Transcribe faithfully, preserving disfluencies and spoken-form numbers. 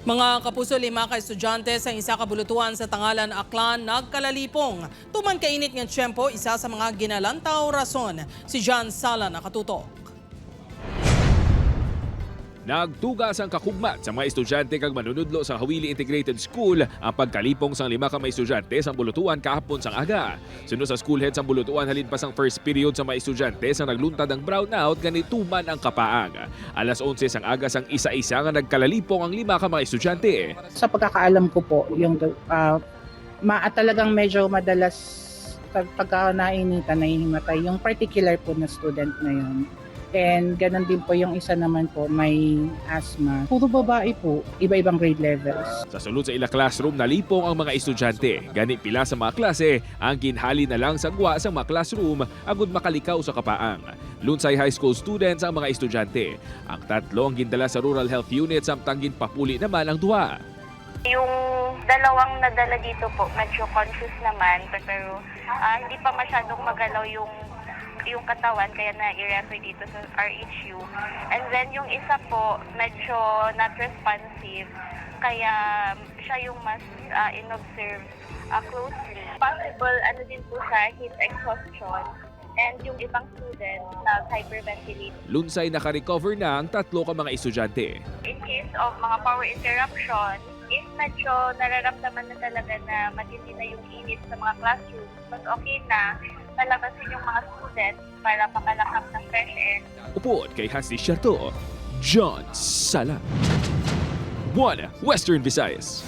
Mga kapuso, lima ka estudyante sa isa ka bulutuan sa Tangalan, Aklan, nagkalalipong. Tuman kainit nga tiyempo, isa sa mga ginalantaw rason. Si John Sala nakatutok. Nagtuga sang kakugmat sa mga estudyante kag manunudlo sa Hawili Integrated School ang pagkalipong sang lima ka mga estudyante sang bulutuan kahapon sang aga. Suno sa school head sang bulutuan, halin pa sang first period sa mga estudyante sang nagluntad ang brownout gani tuman ang kapaang. Alas onse sang aga sang isa-isa nga nagkalalipong ang lima ka mga estudyante. Sa pagkakaalam ko po, yung ah, ma talagang medyo madalas pag pagka nainitan, nahihimatay yung particular po na student na yun. And ganun din po yung isa naman po, may asthma. Puro babae po, iba-ibang grade levels. Sa sulod sa ila classroom, nalipong ang mga estudyante. Gani pila sa mga klase ang ginhali na lang sa gwa sa mga classroom agud makalikaw sa kapaang. Lunsay High School students ang mga estudyante. Ang tatlo ang gindala sa Rural Health Unit samtang ginpapuli naman ang duha. Yung dalawang nadala dito po, medyo conscious naman, pero ah, hindi pa masyadong magalaw yung yung katawan, kaya na-refer dito sa R H U. And then yung isa po, medyo not responsive, kaya siya yung mas ah, in-observe ah, closely. Possible ano din po sa heat exhaustion, and yung ibang student nag-hyperventilate. Lunsay naka-recover na ang tatlo ka mga estudyante. In case of mga power interruption, if medyo nararamdaman na talaga na matindi na yung init sa mga classroom, mas okay na palabasin yung mga students para makalakap ng fresh air. Upod kay Hasni Siarto, John Sala, One Western Visayas.